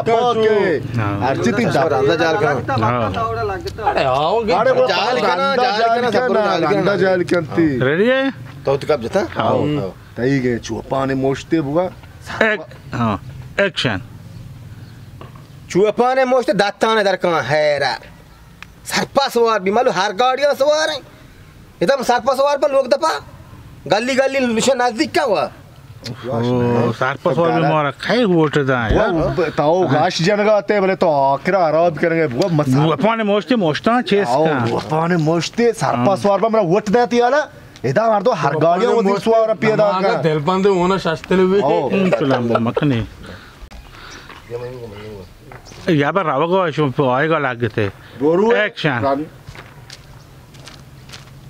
پاک ہے۔ ہاں۔ ہر چی تئی دپ۔ رندا جال کن۔ ہاں۔ اڑے آؤ گے۔ اڑے وہ جال کن، رندا جال کن، جال کن، سب رندا جال کن۔ رندا جال کنتی۔ ریڈی ہے؟ تو تو کب جتا؟ ہاں۔ تئی گے چوپانے موشتے بوا۔ ایک-، ہاں۔ ایکشن۔ چوپانے موشتے داتانے در کن حیرا۔ سرپا سوار بی، مالو ہر گاڑی سوار ہیں۔ ادم سرپا سوار پر لوگ دپا۔ گلی گلی نشہ نزدیک کا ہوا۔ او، سرپس وار بی مارا کئی ووٹ داں، یار؟ تاو گاش جنگا تے، بلے تو آکرا حراب کرنگے، بوا مسا۔ گوپانے موشتے موشتاں چیز آو، کا۔ گوپانے موشتے سرپس وار با مرا ووٹ دے تی آلا۔ ادا مردو ہر گاڑی وتی سوار پیدا کا۔ دل بندے ہونا ششتل بھی۔ آو۔ چلا مکنے۔ یا با روگا شو آئے گا لگتے۔ برو۔ ایکشن۔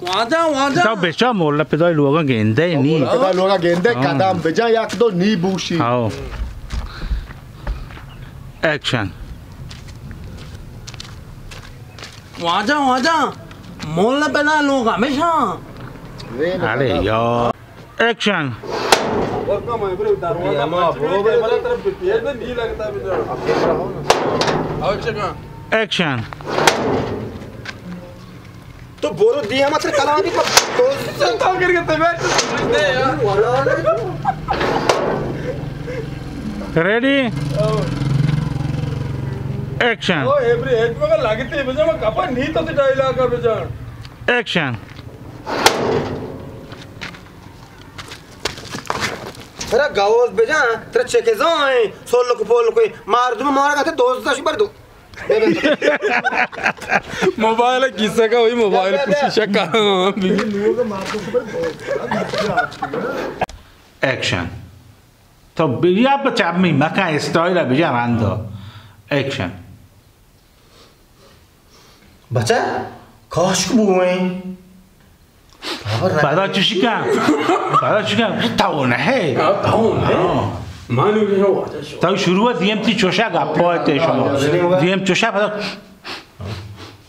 واجہ، واجہ۔ تو بچا مولا پدا لوگا گندے نی۔ مولا پدا لوگا گندے، ہاں۔ قدم بجا یک دو نی بوشی۔ ہاں۔ ایکشن۔ واجہ، واجہ۔ مولا پدا لوگا ہمیشہ۔ ارے یار۔ ایکشن۔ ایکشن۔ تو برو دی ہم اتر کلام بھی تو سنتا کر کے تمہیں۔ ریڈی؟ ایکشن۔ او ایبری ایک مگا لگتے بجا، میں کپا نہیں تو ڈائیلاگ بجا۔ ایکشن۔ ترا گاوز بجان، ترا چکزان، سولک پولک، مردم مارا گتے دوزدہ شی بر دو۔ موبائل کیسے کا وہی موبائل پوشی شکا۔ ایکشن۔ تو بیا بچا می مکان اسٹائل بجا رندو۔ ایکشن۔ بچا، کاشک بوئیں۔ پدا چوشی کن۔ پدا چوشی کن۔ تو نہ ہے۔ تو نہ ہے۔ ہاں۔ تو شروع دیم تی چوشا گپا تے شما۔ دیم چوشا پدا،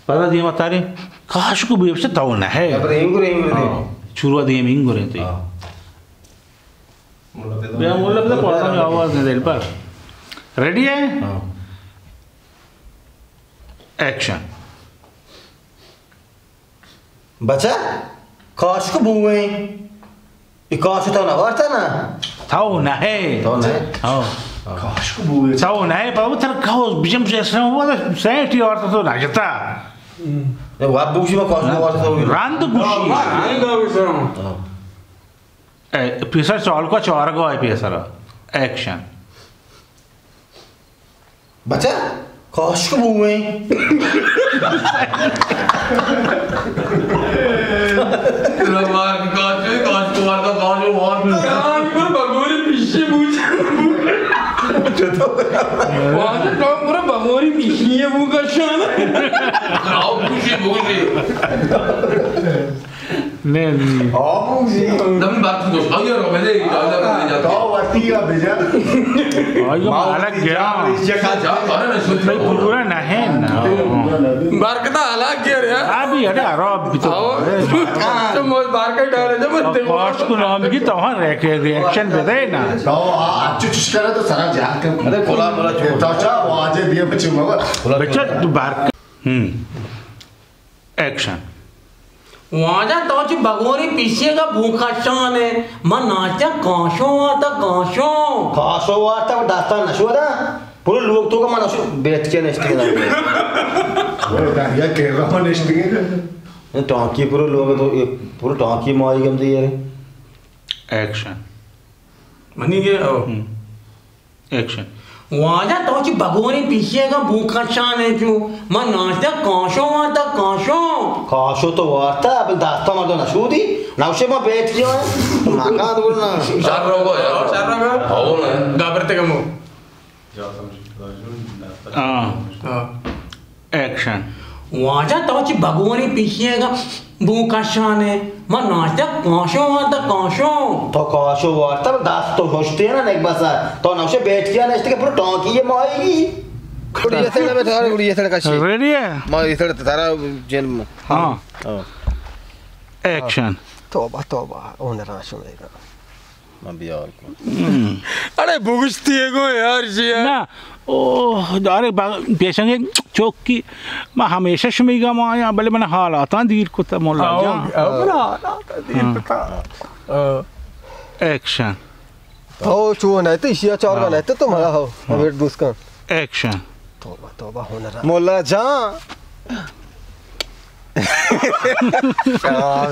پدا دیم تاری کاشک بوئیں تو نہ ہے۔ ہاں۔ شروع دیم انگرے تے۔ ہاں۔ بیا مولا پدا پادا میں آواز نہیں دل پر۔ ریڈی ہے؟ ہاں۔ ایکشن۔ بچا، کاشک بوئیں۔ ای کاشک تو نہ وارتا نا؟ تو نہ ہے۔ تو نہ ہے؟ ہاں۔ کاشک بوئیں۔ تو نہ ہے، بابو تر کاوز بجم سے اسلام آباد سیٹی وارتا تو نہ جتا۔ واب بوشی ما کاشک وارتا تو۔ رند بوشی۔ ہاں۔ اے، پیسر چالکا چارگا ہے پیسرا۔ ایکشن۔ بچا، کاشک بوئیں۔ لمار کاشک، کاشک وارتا، کاشک وارتا۔ یار، پر بگوری پیشی بوچ۔ چطور؟ وارتا تو پر بگوری پیشی ہے بو کشان۔ آؤ، بوشی، بوشی۔ نہیں، نہیں۔ آبو جی۔ دم بات تو آیا رو ملے، آیا رو ملے جاتا۔ تو وتی یا بجا۔ آیا مالک گیا۔ جا، جا، پارا نہ شد۔ بھائی، پورا نہ ہے نا۔ برکتا حالات گیا رہا۔ ابھی، ارے، عرب بھی تو۔ آؤ۔ تو موج بار کا ڈالے جب تے۔ کاش کو نام کی تو وہاں رہ کے ریئیکشن دے دے نا۔ تو آ، اچھا چش کرے تو سارا جا کے۔ ارے، کھلا، کھلا چھوڑ۔ تو اچھا، واجہ دیا بچے مگر۔ بچہ، تو بار۔ ہم۔ ایکشن۔ واجہ تو چی بگوری پیشی گا بو کشان ہے، من ناشتہ کانشو وارتا کانشو۔ کانشو وارتا داستان نشو دا، پورے لوگ تو کا من نشو بیٹھ کے نشتے گا۔ پورے دریا کے رہا نشتے گا۔ ٹانکی پورے لوگ تو، پورے ٹانکی مائی گم دے یار۔ ایکشن۔ منی گے او۔ ہم۔ ایکشن۔ واجہ تو چی بگوری پیشی گا بو کشان ہے چو، من ناشتہ کانشو وارتا کانشو۔ کانشو تو وارتا، بل داستا مردو نشودی، نوشے ما بیٹھ گیا ہے۔ مکان بولنا۔ شر روگا یار، شر روگا۔ ہاں نا۔ گابر تے کمو۔ ہاں۔ ہاں۔ ایکشن۔ واجہ تو چی بگوری پیشی گا بو کشانے، من ناشتہ کانشو وارتا کانشو۔ تو کانشو وارتا، دست تو ہوشتے نا، نک بسا۔ تو نوشے بیٹھ کیا نشتے کہ پورا ٹانکی یہ مائی گی۔ گڑی یہ سڑ میں تھارا، گڑی یہ سڑ کشی۔ ریڈی ہے؟ ما یہ سڑ تھارا جن۔ ہاں۔ ہاں۔ ایکشن۔ توبہ، توبہ، اون راشو میرا۔ من بیال کن۔ اڑے بگشتی گو یار جی۔ نا، او، دارے با-، پیشنگے چوکی، ما ہمیشہ شمیگا ما آیا، بلے من حالاتاں دیر کتا مولا جان۔ او، من حالاتاں دیر کتا۔ ایکشن۔ ہو، چو نہ تو ایشیا چارگا نہ تو، تو منا ہو، ہمیں دوست کن۔ ایکشن۔ توبہ، توبہ، ہنر۔ مولا جان۔ آ،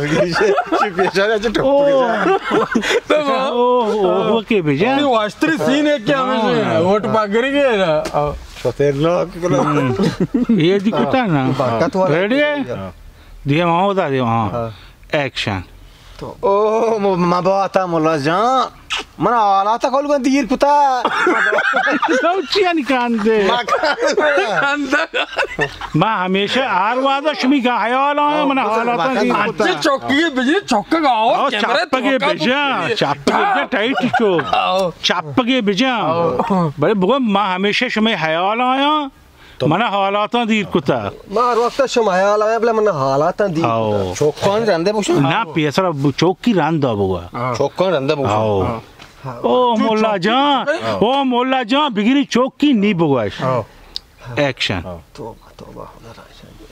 چی پیشا چی ٹپ۔ او، او، او، کے بجا۔ واشتری سین ہے کیا؟ ہاں۔ ووٹ پاگری گئے نا۔ خطرناک۔ یہ دی کتا نا۔ ریڈی ہے؟ دیگہ ما ہوتا دیگہ، ہاں۔ ایکشن۔ او، م-، مباتا مولا جان، من حالاتا کول گن دیر کتا۔ تو چی یعنی کاندے؟ ما ہمیشہ ہر وعدہ شمی کا حیال آیا، من حالاتا دیر کتا۔ اچھا، چوکی بجے، چوکا گاؤ، او، کیمرہ چپگے بجا، چپگے بجا، ٹائٹ چو۔ چپگے بجا۔ بلے بگو، ما ہمیشہ شمی حیال آیا۔ تو من حالاتاں دیر کتا۔ ما ہر وقت شما حیال آیا، بلے من حالاتاں دیر کتا۔ چوکان رندے بوشن؟ نا، پیسر اب چوکی رندا بگا۔ چوکان رندے بوشن۔ او مولا جان، او مولا جان، بگیری چوکی نی بگوش۔ ایکشن۔ توبہ، توبہ، خدا راہ شاہی۔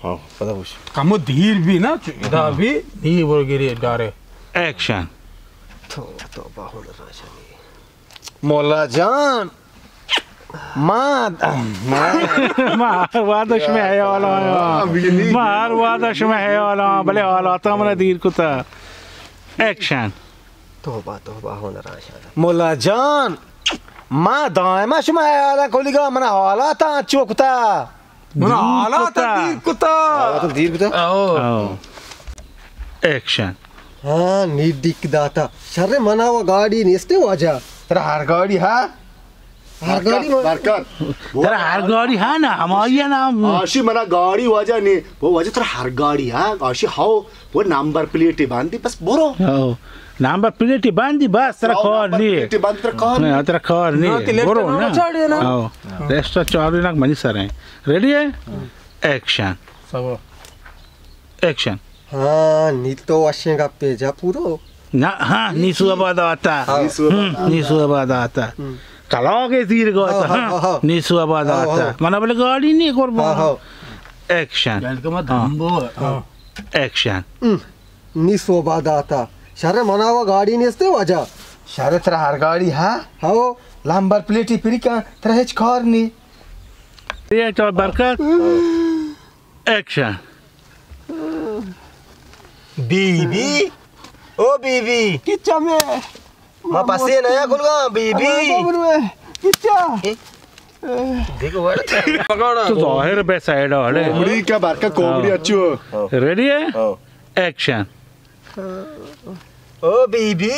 ہاں، پتہ بوش۔ کمو دیر بھی نا، ادا بھی نی برو گیری ڈارے۔ ایکشن۔ توبہ، توبہ، خدا راہ شاہی۔ مولا جان، ما، ما، ما ہر وعدہ شمے حیال آیا۔ ما ہر وعدہ شمے حیال آیا، بلے حالاتا من دیر کتا۔ ایکشن۔ توبہ، توبہ، ہنر آشادا۔ مولا جان، ما دائما شما حیالا کولیگا، من حالاتا چو کتا۔ من حالاتا دیر کتا۔ حالاتا دیر کتا؟ او۔ ایکشن۔ ہاں، نی ڈیک داتا۔ شر منا و گاڑی نیستے واجہ۔ ترا ہر گاڑی ہا؟ ہر گاڑی ما برکت۔ ترا ہر گاڑی ہا نا، ہمائی نام۔ آشی منا گاڑی واجہ نی۔ وہ واجہ ترا ہر گاڑی ہا؟ آشی ہاو، وہ نمبر پلیٹی باندی، بس برو۔ ہاو۔ نمبر پلیٹی باندی، بس ترا کار نی۔ پلیٹی باند ترا کار نی۔ ترا کار نی۔ برو نا۔ ہاو۔ ریسٹا چارو ناک منی سر ہیں۔ ریڈی ہے؟ ایکشن۔ ایکشن۔ ہاں، نی تو وشیں گپے جا پورو۔ نا، ہاں، نیسو آباد آتا۔ ہاں۔ ہم، نیسو آباد آتا۔ ہم۔ کلاگے زیر گوتا، ہاں، ہاں، ہاں، ہاں۔ نیسو آباد آتا۔ منا بلے گاڑی نی قربان۔ ہاں، ہاں۔ ایکشن۔ ہاں۔ ایکشن۔ ہم۔ نیسو آباد آتا۔ شر منا و گاڑی نیستے واجہ۔ شر ترا ہر گاڑی ہا؟ ہاو۔ لمبر پلیٹی پری کن، ترا ہچ کار نی۔ یہ تو برکت۔ ایکشن۔ بی بی، او بی بی۔ کچا میں؟ ما پسے نیا کلگا، بی بی۔ کچا؟ دیکھو وڑ۔ تو ظاہر بے سائیڈ والے۔ کومڑی کا بارکا کومڑی اچھو۔ ریڈی ہے؟ ایکشن۔ او بی بی۔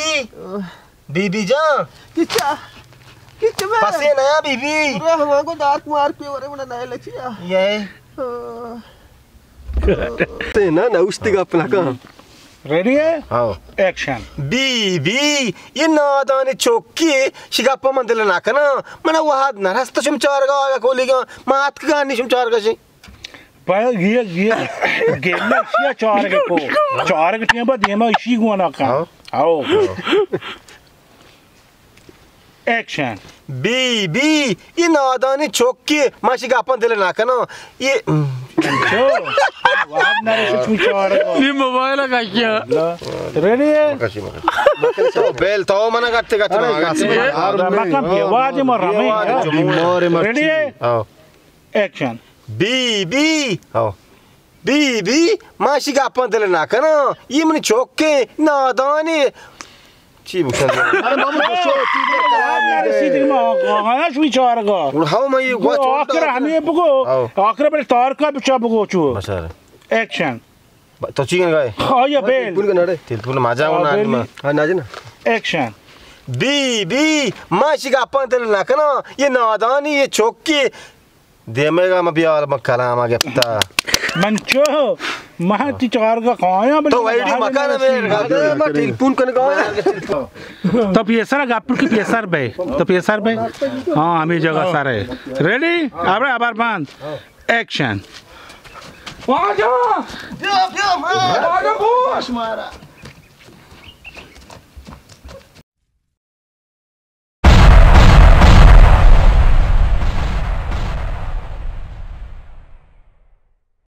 بی بی جان۔ کچا؟ کچا میں؟ پسے نیا بی بی۔ ارے ہما کو دارک مار پی ورے منا نئے لچیا۔ یہ۔ تے نا، نا، اشتی گپ نہ کن۔ ریڈی ہے؟ ہاں۔ ایکشن۔ بی بی، یہ نادانی چوکی، شی گپ من دل نہ کنا۔ من وہد نہ رست شم چارگا آیا کولیگا، ما اتکگا نی شم چارگا شی۔ پا یہ، یہ گیمہ شیا چارگ کو۔ چارگ ٹیم با دیما اشی گونا کن۔ ہاں۔ آؤ۔ ایکشن۔ بی بی، یہ نادانی چوکی، ما شی گپاں دل نہ کناں۔ یہ چو، واب نہ رسیت چارگا۔ یہ موبائل کا کیا؟ ریڈی ہے؟ بیل تو منا گتے گتے۔ مکم کے واجہ ما رمے۔ ریڈی ہے؟ ایکشن۔ بی بی۔ ہاں۔ بی بی، ما شی گپاں دل نہ کناں۔ یہ منی چوکے نادانے۔ چی بوشن؟ ارے بابا، تو شو، تو دیر کلامی دے۔ رسیدگ ما آقا، آقا، شوی چارگا۔ اور ہاو، میں یہ گوا چوڑ آخر ہمیں بگو۔ ہاو۔ آخر بلے تارکا بچا بگو چو۔ بس ارے۔ ایکشن۔ تو چی گنگائے؟ آیا بیل۔ تلپون ما جاؤں نا۔ ہاں، ناجنا۔ ایکشن۔ بی بی، ما شی گپاں دل نہ کناں۔ یہ نادانی، یہ چوکی۔ دیمے گا ما بیال من کلام گپتا۔ من چو، ما تی چارگا کایا بلے تو ویڈیو مکان میں۔ ما ٹیلیفون کن گا۔ تو پیسر گپ کی پیسر بے۔ تو پیسر بے۔ ہاں، ہمیں جگہ سر ہے۔ ریڈی؟ ابڑے ابر بند۔ ایکشن۔ واجہ! بیا، بیا، مار۔ واجہ بوش! مارا۔